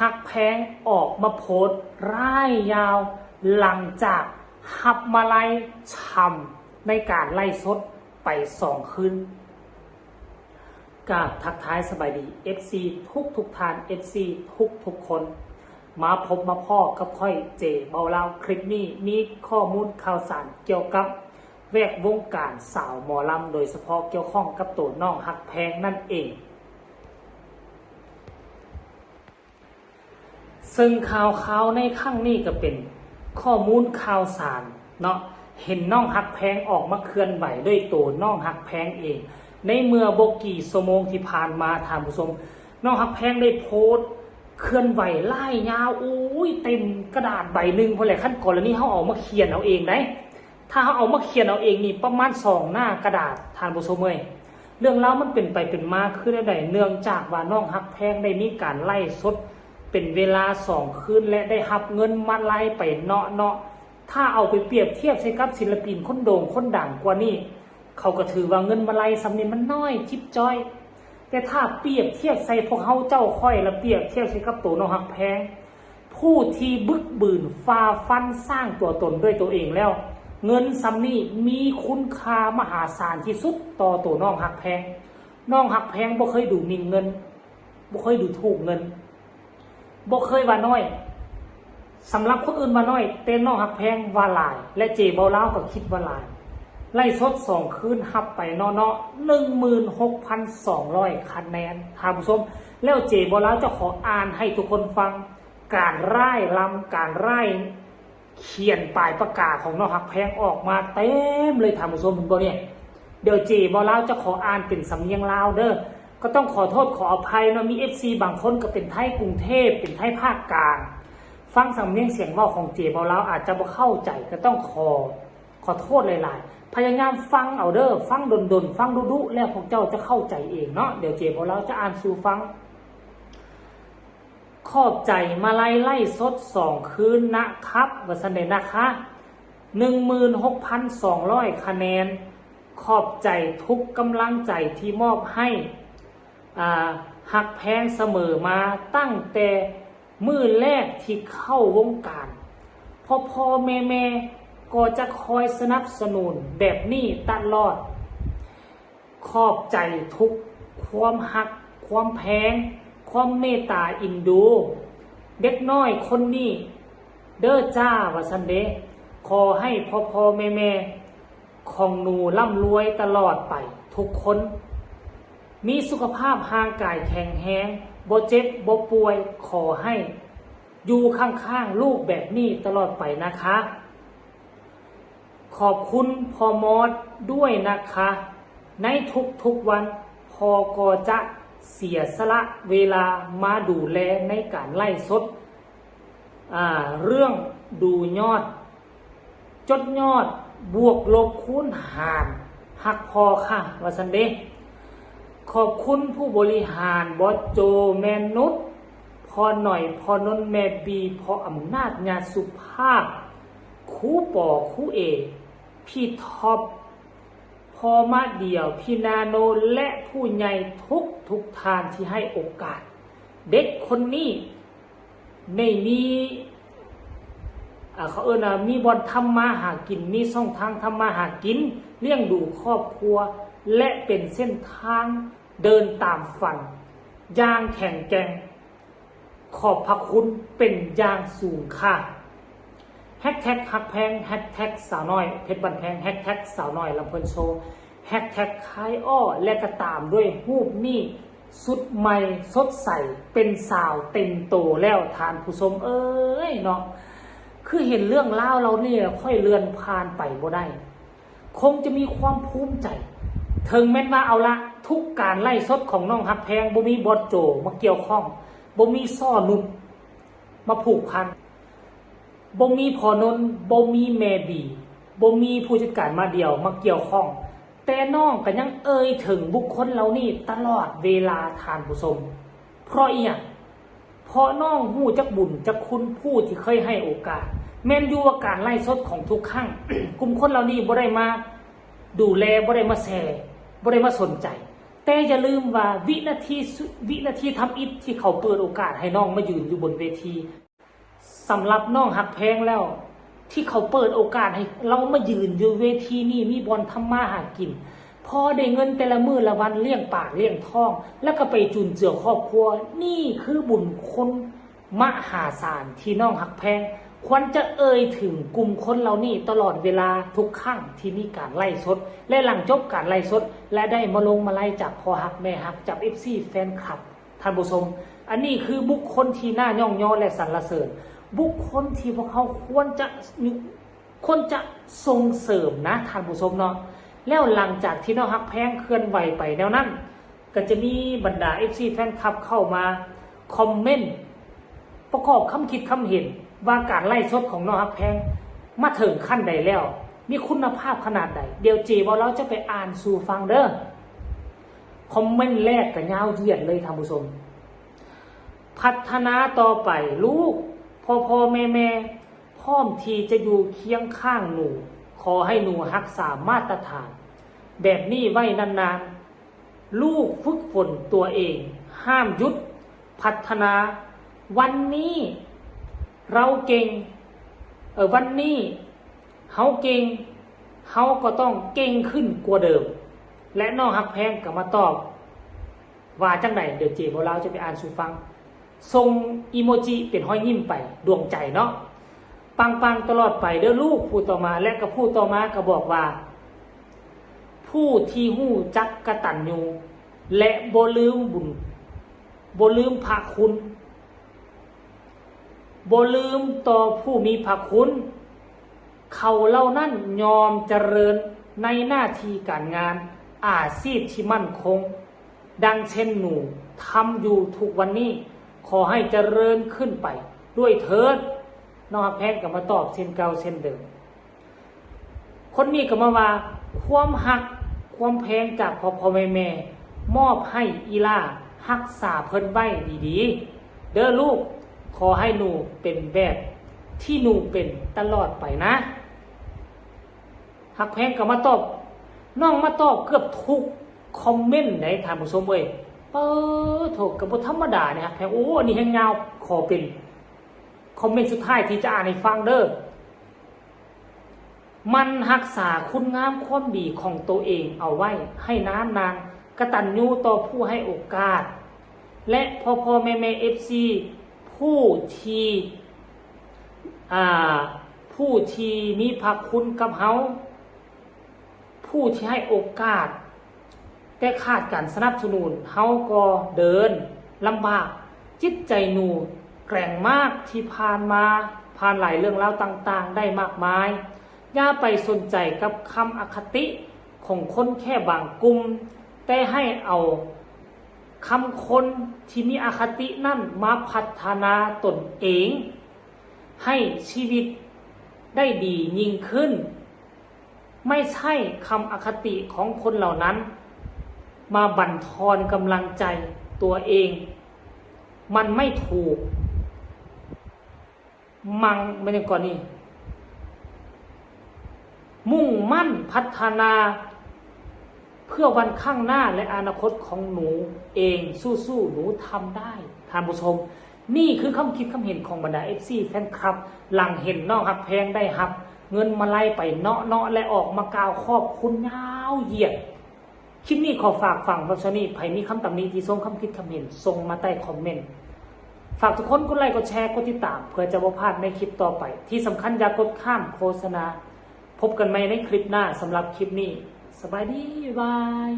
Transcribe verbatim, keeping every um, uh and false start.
ฮักแพงออกมาโพสต์ร่ายยาว หลังจากฮับมาลัยฉ่ำในการไลฟ์สดไปสองคืน กราบทักทายสบายดี เอฟซี ทุกทุกๆท่าน เอฟซี ทุกทุกๆคน มาพบมาพ้อกับข้อยเจเบาลาว คลิปนี้มีข้อมูลข่าวสารเกี่ยวกับแวดวงการสาวหมอลำ โดยเฉพาะเกี่ยวข้องกับตัวน้องฮักแพงนั่นเอง ซึ่งข่าวข่าวในครั้งนี้ก็เป็นข้อมูลข่าวสารเนาะ เห็นน้องฮักแพงออกมาเคลื่อนไหวด้วยตัวน้องฮักแพงเอง ในเมื่อบ่กี่ชั่วโมงที่ผ่านมาท่านผู้ชม น้องฮักแพงได้โพสต์เคลื่อนไหวร่ายยาว อุ้ย เต็มกระดาษใบหนึ่งพอแหละ คันกรณีเฮาเอามาเขียนเอาเองได้ ถ้าเฮาเอามาเขียนเอาเองนี่ประมาณสองหน้ากระดาษท่านผู้ชมเอ้ย เรื่องราวมันเป็นไปเป็นมาคือแนวใด เนื่องจากว่าน้องฮักแพงได้มีการไลฟ์สด เป็นเวลาสองคืนและได้ฮับเงินมาลัยไปเนาะเนาะ ถ้าเอาไปเปรียบเทียบใส่กับศิลปินคนโด่งคนดังกว่านี้ เขาก็ถือว่าเงินมาลัยส่ำนี้มันน้อยจิ๊บจ้อย แต่ถ้าเปรียบเทียบใส่พวกเฮาเจ้าข้อย และเปรียบเทียบใส่กับตัวน้องฮักแพง ผู้ที่บึกบืนฝ่าฟันสร้างตัวตนด้วยตัวเองแล้ว เงินส่ำนี้มีคุณค่ามหาศาลที่สุดต่อตัวน้องฮักแพง น้องฮักแพงบ่เคยดูหมิ่นเงิน บ่เคยดูถูกเงิน บ่เคยว่าน้อย สำหรับคนอื่นว่าน้อย แต่น้องฮักแพงว่าหลาย และเจเบาลาวก็คิดว่าหลาย ไลฟ์สดสองคืนฮับไปเนาะเนาะ หนึ่งหมื่นหกพันสองร้อยคะแนนท่านผู้ชม แล้วเจเบาลาวจะขออ่านให้ทุกคนฟัง การร่ายรำ การร่ายเขียนปลายปากกาของน้องฮักแพงออกมาเต็มเลยท่านผู้ชม เห็นบ่เนี่ย เดี๋ยวเจเบาลาวจะขออ่านเป็นสำเนียงลาวเด้อ ก็ต้องขอโทษขออภัยเนาะ มี เอฟซี บางคนก็เป็นไทยกรุงเทพฯ เป็นไทยภาคกลาง ฟังสำเนียงเสียงเว้าของเจเบาลาวอาจจะบ่เข้าใจ ก็ต้องขอ ขอโทษหลายๆ พยายามฟังเอาเด้อ ฟังดนๆ ฟังดุๆ แล้วพวกเจ้าจะเข้าใจเองเนาะ เดี๋ยวเจเบาลาวจะอ่านสู่ฟัง ขอบใจมาลัยไลฟ์สดสองคืนนะครับ ว่าซั่นเด้นะคะ หนึ่งหมื่นหกพันสองร้อยคะแนน ขอบใจทุกกำลังใจที่มอบให้ อ่า ฮักแพงเสมอมาตั้งแต่มื้อแรกที่เข้าวงการ พ่อพ่อแม่แม่ก็จะคอยสนับสนุนแบบนี้ตลอด ขอบใจทุกความฮัก ความแพง ความเมตตาเอ็นดู เด็กน้อยคนนี้ เด้อจ้า ว่าซั่นเด้ ขอให้พ่อพ่อแม่แม่ของหนูร่ำรวยตลอดไปทุกคน มีสุขภาพร่างกายแข็งแรง บ่เจ็บบ่ป่วย ขอให้อยู่ข้างๆลูกแบบนี้ตลอดไปนะคะ ขอบคุณพ่อมอสด้วยนะคะ ในทุกๆวัน พ่อก็จะเสียสละเวลามาดูแลในการไลฟ์สด อ่า เรื่องดูยอด จดยอด บวกลบคูณหาร ฮักพ่อค่ะ ว่าซั่นเด้ ขอบคุณผู้บริหาร บอสโจ แม่นุช พ่อหน่อย พ่อนนท์ แม่บี พ่ออำนาจ ญาสุภาพ ครูปอ ครูเอ พี่ท็อป พ่อมะเดี่ยว พี่นาโน และผู้ใหญ่ทุกทุกท่านที่ให้โอกาส เด็กคนนี้ได้มี อ่า เขาเอิ้นว่ามีบ่อนทำมาหากิน มีช่องทางทำมาหากิน เลี้ยงดูครอบครัว และเป็นเส้นทางเดินตามฝัน อย่างแข็งแกร่ง ขอบพระคุณเป็นอย่างสูงค่ะ แฮชแท็กฮักแพง แฮชแท็กสาวน้อยเพชรบ้านแพง แฮชแท็กสาวน้อยลำเพลินโชว์ แฮชแท็กขายอ้อ และก็ตามด้วยรูปนี้ สุดใหม่สดใส เป็นสาวเต็มโตแล้วท่านผู้ชมเอ้ยเนาะ คือเห็นเรื่องราวเหล่านี้แล้วค่อยเลื่อนผ่านไปบ่ได้ คงจะมีความภูมิใจ ถึงแม้นว่าเอาละ ทุกการไลฟ์สดของน้องฮักแพงบ่มีบอสโจมาเกี่ยวข้อง บ่มีซ้อนุชมาผูกพัน บ่มีพ่อนนท์ บ่มีแม่บี บ่มีผู้จัดการมาเดี่ยวมาเกี่ยวข้อง แต่น้องก็ยังเอ่ยถึงบุคคลเหล่านี้ตลอดเวลาท่านผู้ชม เพราะอีหยัง เพราะน้องฮู้จักบุญจักคุณผู้ที่เคยให้โอกาส แม่นอยู่ว่าการไลฟ์สดของทุกครั้ง กลุ่มคนเหล่านี้บ่ได้มาดูแล บ่ได้มาแชร์ บ่ได้มาสนใจ แต่อย่าลืมว่าวินาทีสุ- วินาทีทำอิฐที่เขาเปิดโอกาสให้น้องมายืนอยู่บนเวที สำหรับน้องฮักแพงแล้ว ที่เขาเปิดโอกาสให้เรามายืนอยู่เวทีนี้ มีบ่อนทำมาหากิน พอได้เงินแต่ละมื้อละวันเลี้ยงปากเลี้ยงท้อง แล้วก็ไปจุนเจือครอบครัว นี่คือบุญคุณมหาศาลที่น้องฮักแพง ควรจะเอ่ยถึงกลุ่มคนเหล่านี้ตลอดเวลาทุกครั้งที่มีการไลฟ์สด และหลังจบการไลฟ์สด และได้มาลงมาไลฟ์จากพ่อฮักแม่ฮัก จากเอฟซีแฟนคลับ ท่านผู้ชม อันนี้คือบุคคลที่น่ายองยอและสรรเสริญ บุคคลที่พวกเขาควรจะ ควรจะส่งเสริมนะท่านผู้ชมเนาะ แล้วหลังจากที่น้องฮักแพงเคลื่อนไหวไปแนวนั้น ก็จะมีบรรดาเอฟซีแฟนคลับเข้ามาคอมเมนต์ ประกอบคำคิดคำเห็นว่าการไลฟ์สดของน้องฮักแพงมาถึงขั้นใดแล้ว มีคุณภาพขนาดใด เดี๋ยวเจเว้าลาวจะไปอ่านสู่ฟังเด้อ คอมเมนต์แรกก็ยาวเหยียดเลยท่านผู้ชม พัฒนาต่อไปลูก พ่อพ่อแม่แม่พร้อมที่จะอยู่เคียงข้างหนู ขอให้หนูรักษามาตรฐานแบบนี้ไว้นานๆ ลูกฝึกฝนตัวเอง ห้ามหยุดพัฒนา วันนี้เราเก่ง เออ วันนี้เฮาเก่ง เฮาก็ต้องเก่งขึ้นกว่าเดิม และน้องฮักแพงก็มาตอบ ว่าจั่งใด เดี๋ยวเจเว้าลาวจะไปอ่านสู่ฟัง ส่งอีโมจิเป็นรอยยิ้มไป ดวงใจเนาะ ปังๆ ตลอดไปเด้อลูก ผู้ต่อมา และก็ผู้ต่อมาก็บอกว่า ผู้ที่ฮู้จักกตัญญู และบ่ลืมบุญ บ่ลืมพระคุณ บ่ลืมต่อผู้มีพระคุณ เขาเหล่านั้นยอมเจริญในหน้าที่การงาน อาชีพที่มั่นคง ดังเช่นหนูทำอยู่ทุกวันนี้ ขอให้เจริญขึ้นไปด้วยเถิด น้องฮักแพงก็มาตอบเช่นเก่าเช่นเดิม คนนี้ก็มาว่า ความฮักความแพงจากพ่อพ่อแม่แม่ มอบให้อีหล่า รักษาเพิ่นไว้ดีๆ เด้อลูก ขอให้หนูเป็นแบบที่หนูเป็นตลอดไปนะ ฮักแพงก็มาตอบ น้องมาตอบเกือบทุกคอมเมนต์ได้ท่านผู้ชมเอ้ย เออ โถ ก็บ่ธรรมดาเนี่ยฮักแพง โอ้ อันนี้แฮงยาว ขอเป็นคอมเมนต์สุดท้ายที่จะอ่านให้ฟังเด้อ หมั่นรักษาคุณงามความดีของตัวเองเอาไว้ให้นานนาน กตัญญูต่อผู้ให้โอกาส และพ่อพ่อแม่แม่เอฟซี ผู้ที่ อ่า ผู้ที่มีพระคุณกับเฮา ผู้ที่ให้โอกาส แต่ขาดการสนับสนุน เฮาก็เดินลำบาก จิตใจหนูแกร่งมากที่ผ่านมา ผ่านหลายเรื่องราวต่างๆ ได้มากมาย อย่าไปสนใจกับคำอคติของคนแค่บางกลุ่ม แต่ให้เอาคำคนที่มีอคตินั่นมาพัฒนาตนเอง ให้ชีวิตได้ดียิ่งขึ้น ไม่ใช่คำอคติของคนเหล่านั้น มาบั่นทอนกำลังใจตัวเอง มันไม่ถูก มัง ไม่ใช่ก่อนนี่ มุ่งมั่นพัฒนา เพื่อวันข้างหน้าและอนาคตของหนูเอง สู้ๆ หนูทำได้ ท่านผู้ชม นี่คือคำคิดคำเห็นของบรรดาเอฟซีแฟนคลับ หลังเห็นน้องฮักแพงได้รับเงินมาลัยไปเนาะๆ และออกมากล่าวขอบคุณยาวเหยียด คลิปนี้ขอฝากฝังไว้เท่านี้ ไผมีคำตำหนิติชม คำคิดคำเห็น ส่งมาใต้คอมเมนต์ ฝากทุกคนกดไลค์กดแชร์กดติดตาม เพื่อจะบ่พลาดในคลิปต่อไป ที่สำคัญอย่ากดข้ามโฆษณา พบกันใหม่ในคลิปหน้า สำหรับคลิปนี้ สบายดี บ๊ายบาย